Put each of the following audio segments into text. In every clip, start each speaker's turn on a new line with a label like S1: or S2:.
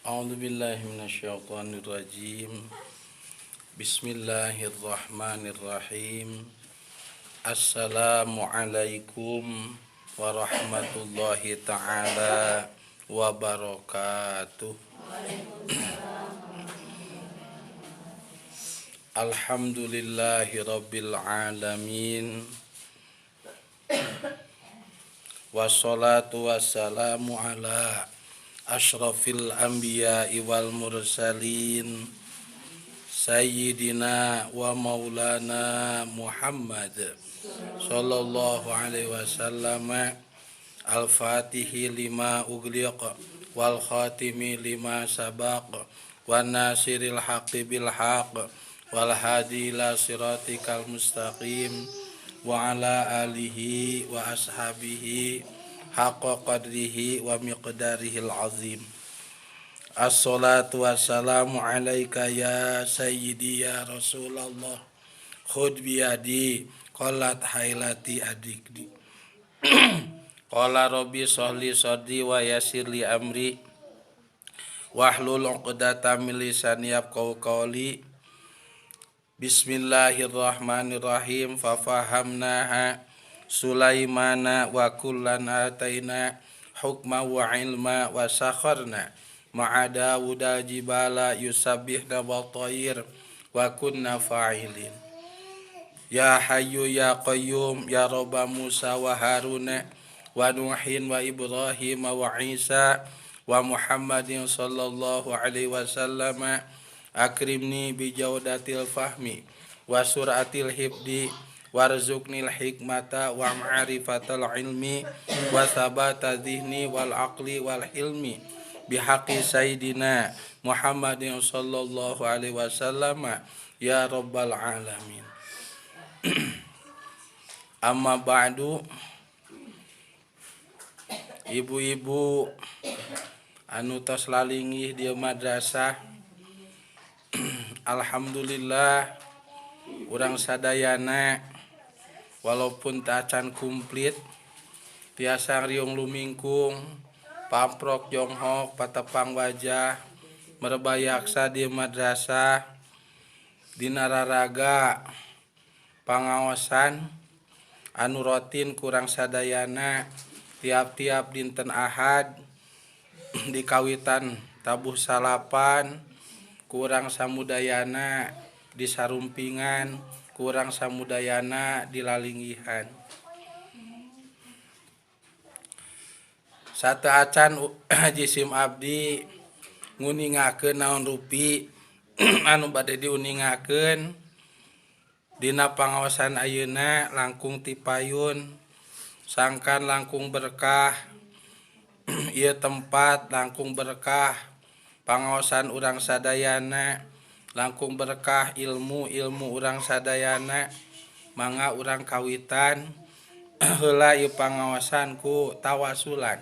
S1: A'udzu billahi minasyaitonir rajim. Bismillahirrahmanirrahim. Assalamualaikum warahmatullahi taala wabarakatuh. Alhamdulillahi rabbil alamin. Wassalatu wassalamu ala asyrafil anbiya'i wal mursalin sayyidina wa maulana Muhammad sallallahu alaihi wasallam. Al-fatihi lima ugliq wal khatimi lima sabaq wan nasiril haqqi bil haqq wal hadi ila siratikal mustaqim wa ala alihi wa ashabihi haqqa qadrihi wa miqdarihil azim. Assalatu wassalamu alaika ya sayyidi ya Rasulullah. Khud biyadi qalat hailati adikdi. Qala rabbi sholli sadri wa yassir li amri wahlul 'uqdatam min lisani yafqahu qawli. Bismillahirrahmanirrahim. Fa fahamnaha Sulaimana wa kullan ataina hukma wa ilma wa sakharna ma'a Dawuda jibala yusabbihna wa tayr wa kunna fa'ilin. Ya hayyu ya qayyum ya rabba Musa wa Haruna wa Nuhin wa Ibrahim wa Isa wa Muhammadin sallallahu alaihi wasallam. Akrimni bijaudatil fahmi wa sur'atil hifdi warzuqnil hikmata wa ma'rifatal ilmi wa thabata dhihni wal aqli wal hilmi bihaqqi sayyidina Muhammadin sallallahu alaihi wasallam ya rabbal alamin. Amma ba'du. Ibu-ibu anu tos lalingih di madrasah, alhamdulillah urang sadayana walaupun tacan komplit tiasa riung lumingkung pamprok jonghok patepang wajah merbayaksa di madrasah dina raraga pangaosan anu rotin kurang sadayana tiap-tiap dinten Ahad di kawitan tabuh salapan kurang samudayana di sarumpingan kurang samudayana di lalinggihan. Satu acan jisim abdi nguningakeun naon rupi anu bade diuningakeun dina pangaosan ayeuna langkung tipayun sangkan langkung berkah ieu tempat langkung berkah pangaosan urang sadayana langkung berkah ilmu-ilmu urang sadayana. Mangga urang kawitan heula ieu pangaosan ku tawasulan.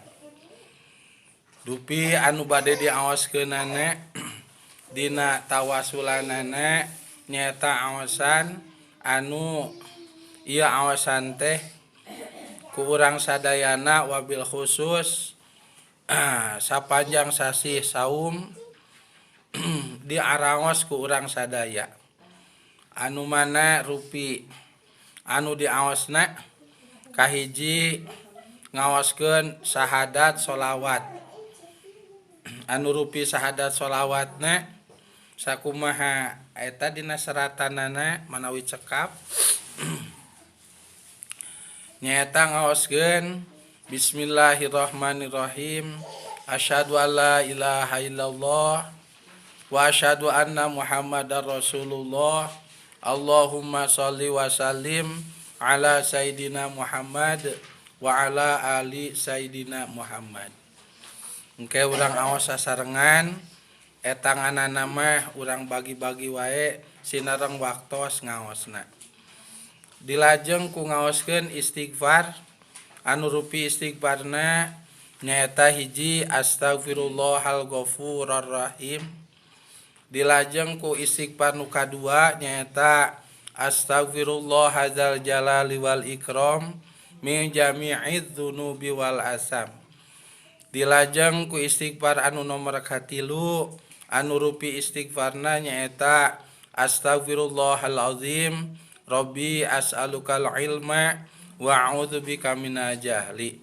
S1: Dupi anu bade diaoskeunana dina tawasulanana nyaeta aosan anu ieu aosan teh ku urang sadayana wabil khusus sapanjang sasih saum diaraos ku urang sadaya. Anu mana rupi anu diaosna kahiji ngaoskeun syahadat sholawat. Anu rupi syahadat sholawatna sakumaha eta dina seratanana manawi cekap nyaeta ngaoskeun bismillahirrahmanirrahim. Asyhadu alla ilaha illallah wa asyhadu anna Muhammadar Rasulullah. Allahumma sholli wa sallim ala sayidina Muhammad wa ala ali sayidina Muhammad. Engke urang aos sasarengan eta nganana mah urang bagi-bagi wae sinareng waktos ngaosna. Dilajeng ku ngaoskeun istighfar. Anu rupi istighfarna nyaeta hiji astagfirullahal ghafurur rahim. Dilajeng ku istighfar nu kadua nyaeta astagfirullah hadzal jalali wal ikram min jami'idz dzunubi wal asam. Dilajeng ku istighfar anu nomor katilu anu rupi istighfarna nyaeta astagfirullahalazim rabbi as'alukal ilma wa a'udzubika minal jahli.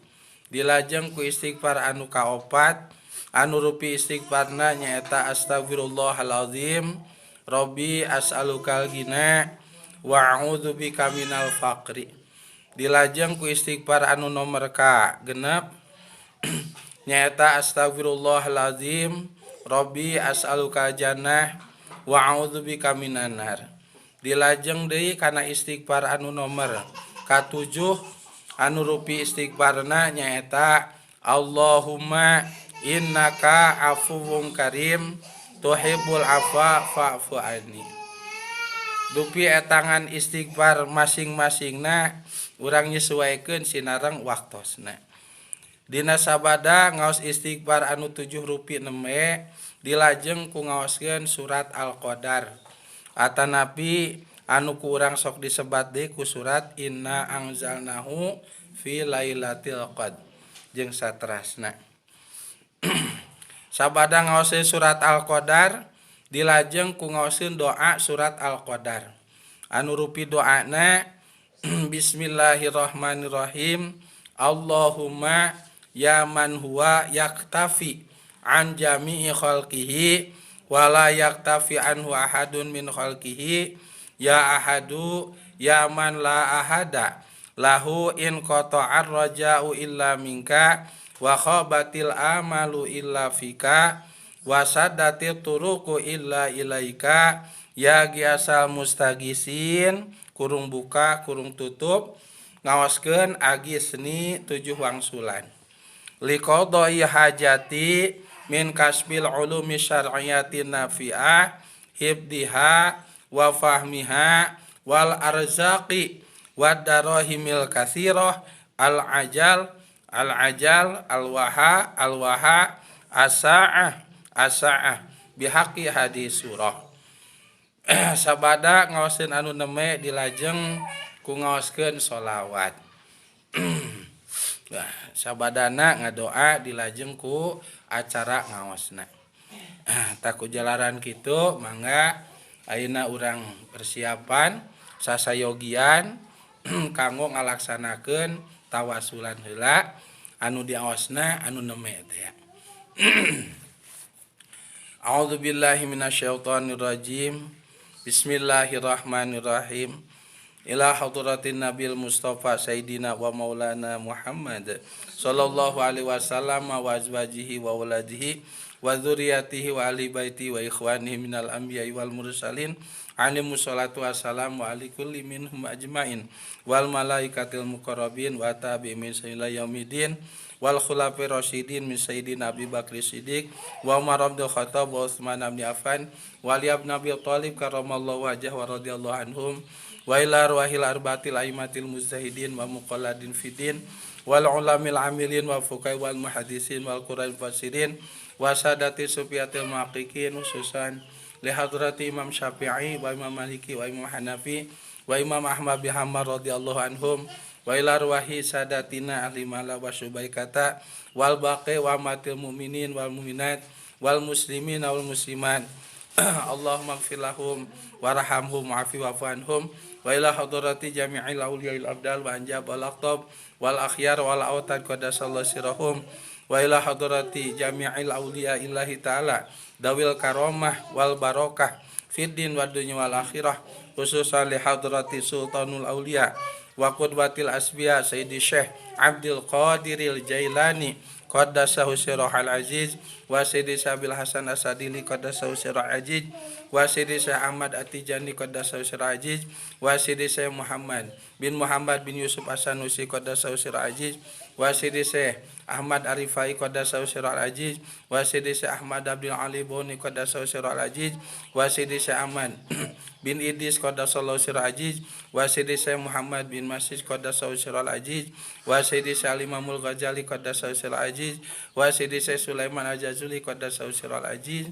S1: Dilajeng ku istighfar anu kaopat anu rupi istighfarna nyaeta astagfirullahalazim rabbi as'alukal ghina wa a'udzubika minal faqri. Dilajeng ku istighfar anu nomor ka genep nyaeta astagfirullahalazim rabbi as'aluka jannah wa a'udzubika minan nar. Dilajeng deui kana istighfar anu nomor katujuh anu rupi istighfarna nyaeta Allahumma innaka afuwun karim tuhibbul afwa fa'fu anni. Dupi etangan istighfar masing-masingna urang nyesuaikeun sinareng waktosna. Dina sabada ngaos istighfar anu 7 rupi neme dilajeng ku ngaoskeun surat Al-Qadar atanapi anu ku urang sok disebat deui ku surat Inna anzalnahu fi lailatul qadr jeung saterasna. Sabada ngaoskeun surat Al-Qadar dilajeng ku ngaoskeun doa surat Al-Qadar anu rupi doana Bismillahirrahmanirrahim Allahumma ya man huwa yaktafi an jami'i khalqihi wa la yaktafi anhu ahadun min khalqihi ya ahadu ya man la ahada lahu in qata'ar raja'u illa minka wa khabatil amalu illa fika wa saddatit turuqu illa ilaika ya giasal mustagisin kurung buka kurung tutup ngaoskeun agisni 7 wangsulan liqadai hajati min kasbil ulumi syar'iyyati nafi'ah hibdiha wa fahmiha wal arzaqi wad darahimil katsirah al ajal al ajal al waha al waha as-sa'ah as-sa'ah bihaqi hadis surah. Sabada ngaoskeun anu neme dilajeng ku ngaoskeun sholawat. Nah, sabadana ngadoa dilajeng ku acara ngaosna. Taku jalaran kitu mangga ayeuna urang persiapan sasayogian kanggo ngalaksanakeun tawasulan heula anu diaosna anu neme teh. A'udzubillahi minasyaitonirrajim. Bismillahirrahmanirrahim. Ila hadratin Nabil Mustafa Sayyidina wa Maulana Muhammad sallallahu alaihi wasallam wa azwajihi wa waladihi wa dzurriyyatihi wa ahli baiti wa ikhwanihi minal anbiya'i wal mursalin alaihi salatu wassalamu ala kulli minhum ajmain wal malaikatil muqarrabin wa tabi'in ila yaumidin wal khulafai rasyidin min sayyidina Abi Bakr Siddiq wa Umar bin Khattab wa Utsman bin Affan wa Ali bin Abi Thalib karramallahu wajhahu wa radhiyallahu anhum wa ila arwahil arbatil aimatil mujtahidin wa muqalladin fidin wal ulamil amilin wa fuqaha wal muhaddisin wal qur'an fasirin wa sadati sufiyatil muhaqqiqin khususan li hadrati Imam Syafi'i wa Imam Maliki wa Imam Hanafi wa Imam Ahmad bin Hanbal radhiyallahu anhum wa ila arwahi sadatina ahli mala wa subaikata wal baqi wa matil mu'minin wal mu'minat wal muslimin wal muslimat. Allahumma ighfir lahum warhamhum wa'fi wa'fu anhum wa ila hadrati jami'il awliya'il abdal wa anjab wal aqtab wal akhyar wal autad qaddasallahu sirahum wa ila hadrati jami'il awliya'illahi ta'ala dawil karamah wal barakah fid din wad dunya wal akhirah khususan li hadrati sultanul awliya wa qudwatil asbiya sayyidi Syekh Abdul Qadiril Jailani qaddasahu sirahal aziz wa sayyidi Sabil Hasan Asadili qaddasahu sirahal aziz wa sayyidi Syekh Ahmad At-Tijani qaddasahu sirahal aziz wa sayyidi Syekh Muhammad bin Yusuf As-Sanusi qaddasahu sirahal aziz wa sayyidi Syekh Ahmad Arifai qaddasahu sirahal aziz wa sayyidi Syekh Ahmad Abdul Ali Boni qaddasahu sirahal aziz wa sayyidi Syekh Ahmad bin Idris qaddasallahu sirahal aziz wa sayyidi Syekh Muhammad bin Masih qaddasahu sirahal aziz wa sayyidi Syekh Imamul Ghazali qaddasahu sirahal aziz wa sayyidi Syekh Sulaiman Al-Jazuli qaddasahu sirahal aziz.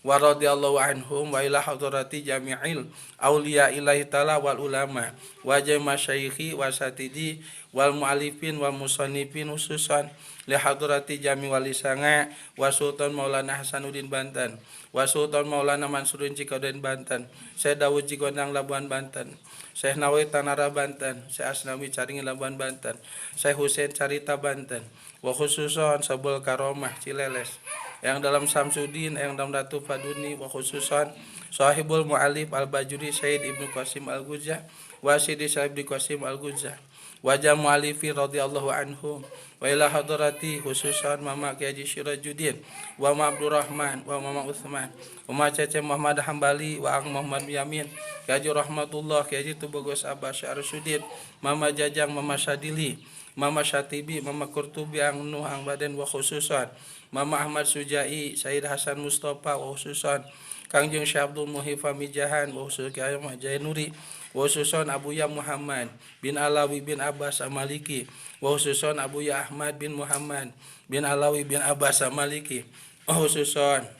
S1: wa radhiyallahu anhum wa ila hadrati jami'il auliya illahi ta'ala wal ulama wa jami' masyayikhi wa satidi wal mu'alifin wal musannifin khususan li hadrati jami' wali sanga wa Sultan Maulana Hasanuddin Banten wa Sultan Maulana Mansuruddin Cikaudin Banten, Syekh Dawud Cikondang Labuan Banten, Syekh Nawawi Tanara Banten, Syekh Asnawi Caringin Labuan Banten, Syekh Husein Carita Banten, wa khususan Sabul Karomah Cileles yang dalam Samsudin, yang dalam Datu Faduni, wa khususan Sahibul Mu'alif Al-Bajuri Sayyid Ibnu Qasim Al-Guzah wa Sidi Sayyid Ibnu Qasim Al-Guzah wa Mu'alifi radhiyallahu anhum wa ila hadrati khususan Mama Kiai Haji Syirajuddin wa Ma Abdurrahman wa Mama Utsman wa Ma Cece Muhammad Hambali wa Ang Muhammad Yamin Kiai Haji Rahmatullah Kiai Haji Tubagus Abbas Syarsuddin Mama Jajang Mama Sadili Mama Syatibi Mama Qurtubi Ang Nuh Ang Baden wa khususan Mama Ahmad Sujai Sayyid Hasan Mustafa wa khususan Kangjeng Syekh Abdul Muhyi Famijahan wa khususan Kiai Ahmad Jainuri wa khususan Abuya Muhammad bin Alawi bin Abbas Amaliki wa khususan Abuya Ahmad bin Muhammad bin Alawi bin Abbas Amaliki wa khususan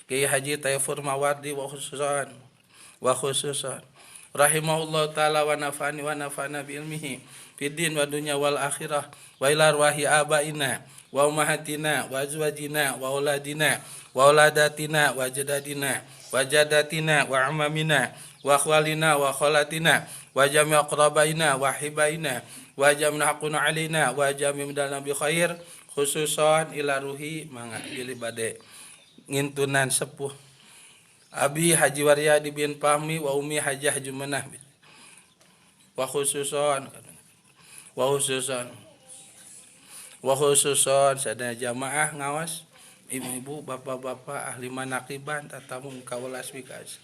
S1: Kiai Haji Taifur Mawardi wa khususan rahimahullah ta'ala wa nafa'ani wa nafa'ana bi ilmihi fid din wa dunya wal akhirah wa ila arwahi abaina wa ummahatina wa azwajina wa auladina wa auladatina wa jadadina wa jadatina wa amamina wa akhwalina wa khalatina wa jami' aqrabaina wa hibaina wa jami' haqqun alaina wa jami' midana bi khair khususan ila ruhi mangga bilih bade ngintunan sepuh Abi Haji Waryadi bin Fahmi wa Umi Hajah Jumanah wa khususan wa khususan sadaya jamaah ngawas ibu-ibu bapak-bapak ahli manaqiban tatamu kawelas wikas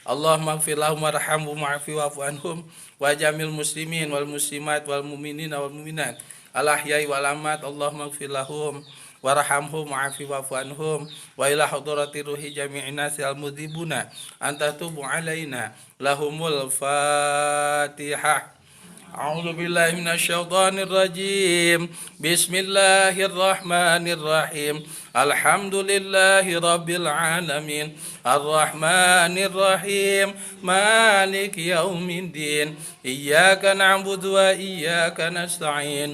S1: Allahumma ighfir lahum warhamhum wa'fi wa'fu anhum wa jamil muslimin wal muslimat wal mu'minin wal mu'minat al ahya'i wal amwat Allahumma ighfir lahum warhamhum wa'fi wa'fu anhum wa ila hadrati ruhi jami'in nasi al mudhibuna anta tubu alaina lahumul fatihah. A'udzu billahi minasyaitonir rajim. Bismillahirrahmanirrahim. Alhamdulillahi rabbil alamin. Arrahmanir rahim. Maliki yaumiddin. Iyyaka na'budu wa iyyaka nasta'in.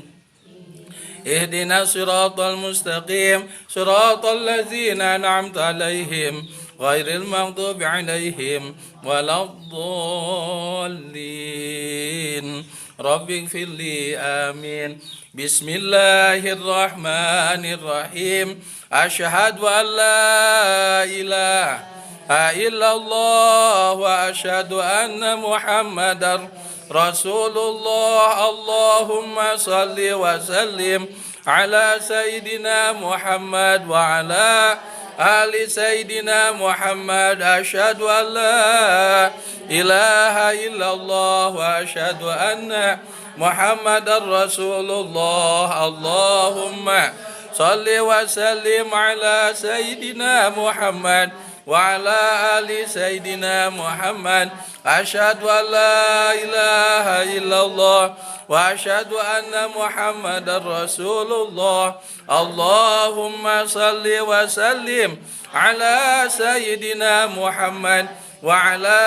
S1: Ihdinas siratal mustaqim. Siratal ladzina an'amta 'alaihim ghairil maghdubi 'alaihim waladdallin. Rabbighfir li amin. Bismillahirrahmanirrahim. Asyhadu an la ilaha illallah wa asyhadu anna Muhammadar Rasulullah. Allahumma salli wa sallim ala sayyidina Muhammad wa ala ali sayyidina Muhammad. Asyhadu an la ilaha illallah wa asyhadu anna Muhammadar Rasulullah. Allahumma salli wa sallim ala sayyidina Muhammad wa ala ali sayyidina Muhammad. Asyhadu an la ilaha illallah wa asyhadu anna Muhammadar Rasulullah. Allahumma salli wa sallim ala sayyidina Muhammad wa ala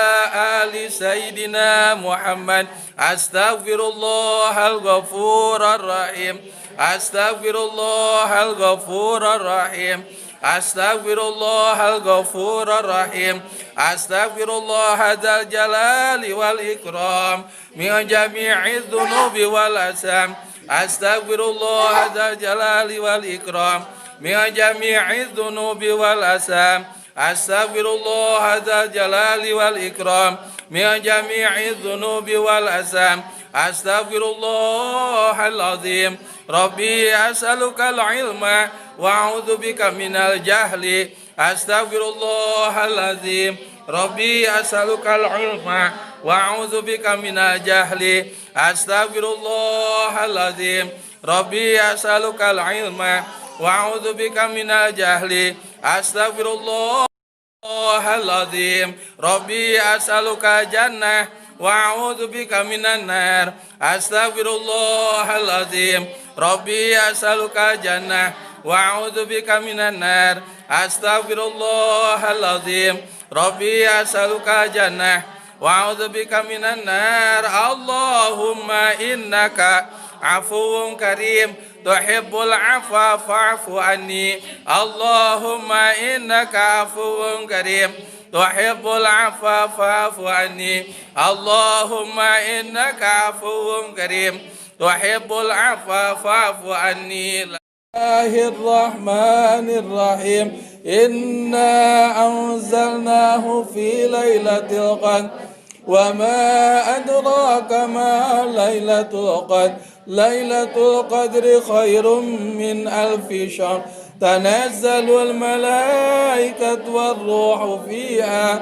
S1: ali sayyidina Muhammad. Astaghfirullahal ghafurur rahim. Astaghfirullahal ghafurur rahim. Astaghfirullahal ghafurur rahim. Astaghfirullah dzal jalali wal ikram min jami'iz dzunubi wal asam. Astaghfirullah dzal jalali wal ikram min jami'iz dzunubi wal asam. Astaghfirullah dzal jalali wal ikram min jami'iz dzunubi wal asam. Astaghfirullahal azim. Rabbi as'alukal ilma wa a'udzu bika minal jahli. Astaghfirullahal azim. Rabbi as'alukal ilma wa a'udzu bika minal jahli. Astaghfirullahal azim. Rabbi as'alukal ilma wa a'udzu bika minal jahli. Astaghfirullahal azim. Rabbi as'aluka jannah wa a'udzu bika minan nar. Astaghfirullahal azim. Rabbi as'aluka jannah Wa a'udzubika minan nar. Astaghfirullahalazim. Rabbi as'aluka jannah wa a'udzubika minan nar. Allahumma innaka afuwun karim tuhibbul afwa fa'fu anni. Allahumma innaka afuwun karim tuhibbul afwa fa'fu anni. Allahumma innaka afuwun karim tuhibbul afwa fa'fu anni. Bismillahirrahmanirrahim. Inna anzalnahu fi lailatul qadr. Wa ma adraka ma lailatul qadr. Lailatul qadri khairum min alfi syahr. Tanazzalul malaikatu warruhu fiha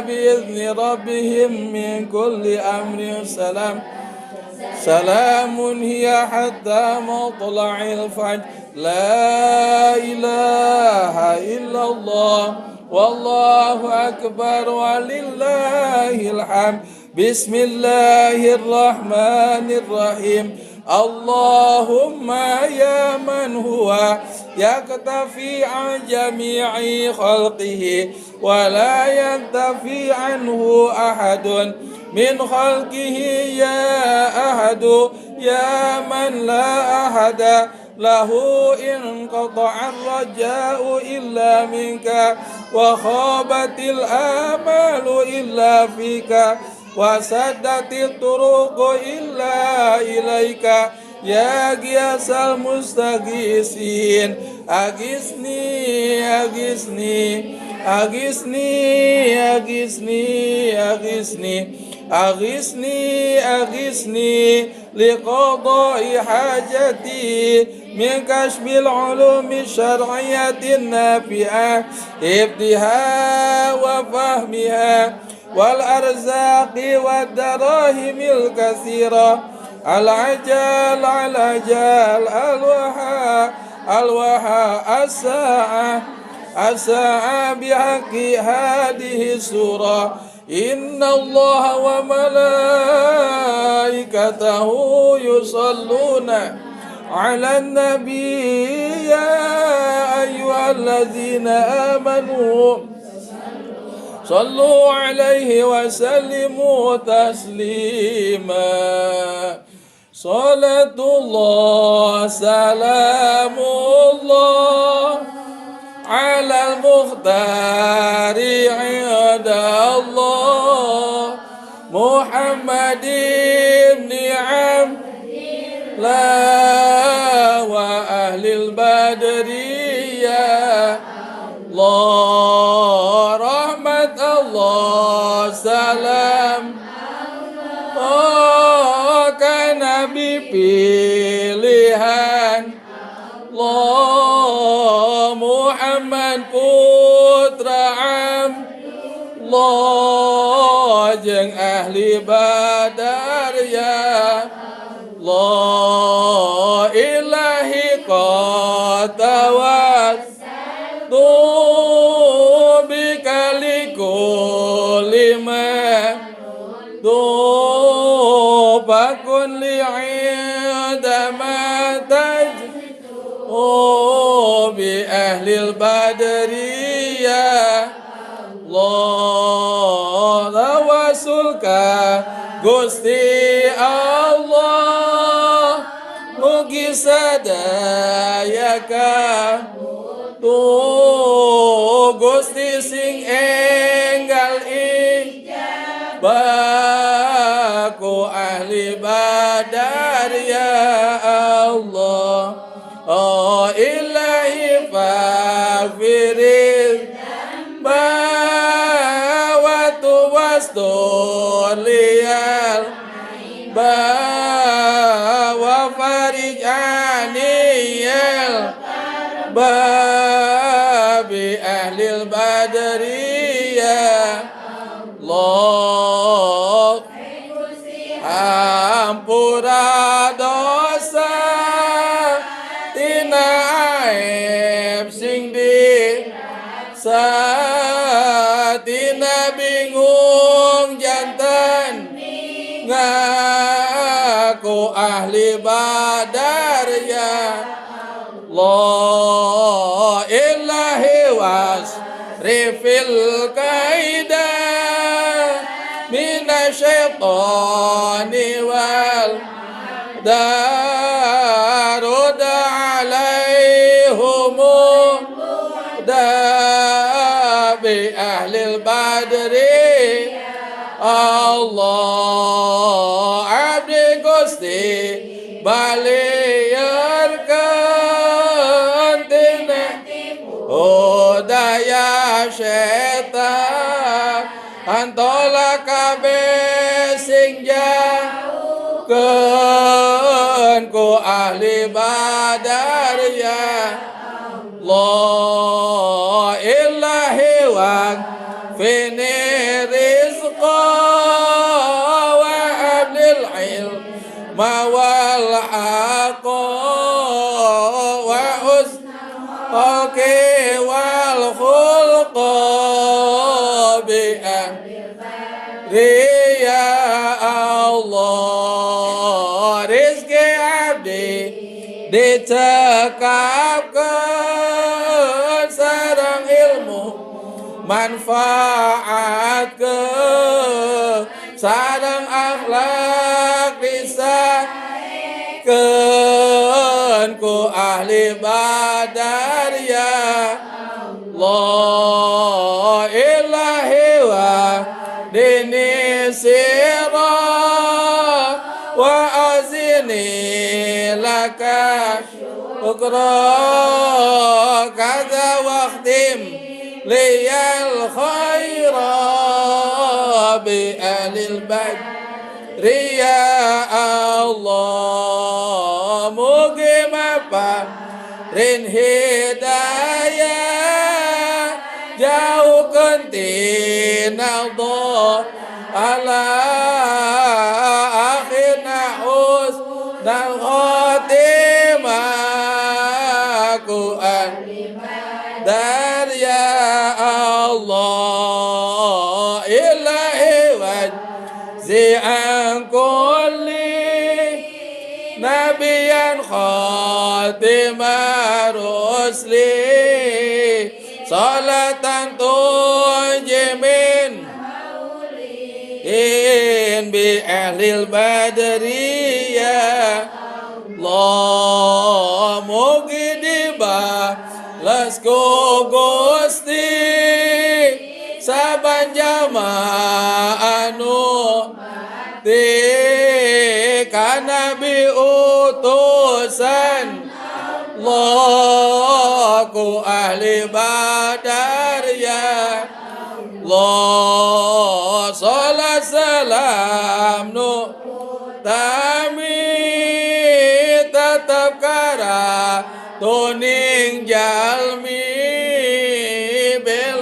S1: biizni rabbihim min kulli amrin salam. Salamun hiya hatta matla'il fajr. La ilaha illallah wallahu akbar walillahil hamd. Bismillahirrahmanirrahim. Allahumma ya man huwa yaktafi an jami'i khalqihi wa la yantafi anhu ahadun min khalqihi ya ahadu ya man la ahada lahu in qata'a ar-raja'u illa minka wa khabatil amalu illa fika wa saddatit turuqu illa ilaika ya giyasal mustaghisin. Agisni agisni agisni agisni agisni agisni agisni liqada'i hajati min kashfil ulumi syar'iyyatin nafi'ah ibtiha wa fahmiha wal arzaqi wad darahimil katsira. Al ajal al ajal al waha al waha as-sa'ah as-sa'ah bihaqqi hadhihi surah. Inna Allah wa malaikatahu yusalluna ala nabi ya ayyuhalladzina amanu sallu alaihi wa sallimu taslima. Salatullah salamullah ala al-mukhtari inda Allah Muhammad ibn Abdillah wa ahli al-badriyah. Allah rahmat Allah salam Allah ka Nabi pilihan Allah Muhammad putra Allah jeung ahli badar ya Allah ilahi qatawat bika likulli ma fakun li indama taj bi ahli al-badriyah. Allah tawasulka Gusti Allah mugi sadaya ka tu Gusti sing enggal baku ahli badar ya Allah. Oh ilahi faghfiril wa tuwastur liyal ba wa farij aniyal ba bi ahli al-badriyah. Allah ampura dosa tina aib sing di satina bingung jantan ngaku ahli badar ya Rifil kaida minasyaitani wal darud alaihum da bi ahlil badri Allah abdi Gusti baliyarkan dene daya setan antolak kabeh sing jauhkeun ku ahli badar ya Allah ilahi wa fini rizqa wa ablil ilma wal haqa wa husnul wal khulqa bi ya Allah rizki abdi ditekapkeun sareng ilmu manfaatkeun sareng akhlak disakeun ku ahli badar ya Allah ilahi wa dini sira wa azini laka syukra kadza wakhtim liyal khaira bi ahlil badri ya Allah mugi maparin hidayah jauhkeun tina ala akhirna husnal khotimah ku dar ya Allah ilahi wajzi an kulli nabiyyan khatimar rusli salatan tunjimin in bi ahlil badri ya Allah mugi dibales ku Gusti saban jamaah anu ti kana nabi utusan Allah ku ahli badar ya Allah salat salam nu tami tetap kara tuning jalmi bil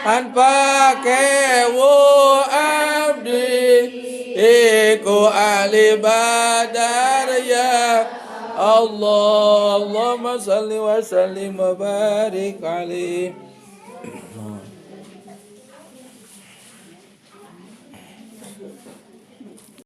S1: an pakewu abdi iku ahli badar ya Allah. Allahumma salli wa sallim wa barik alaihi.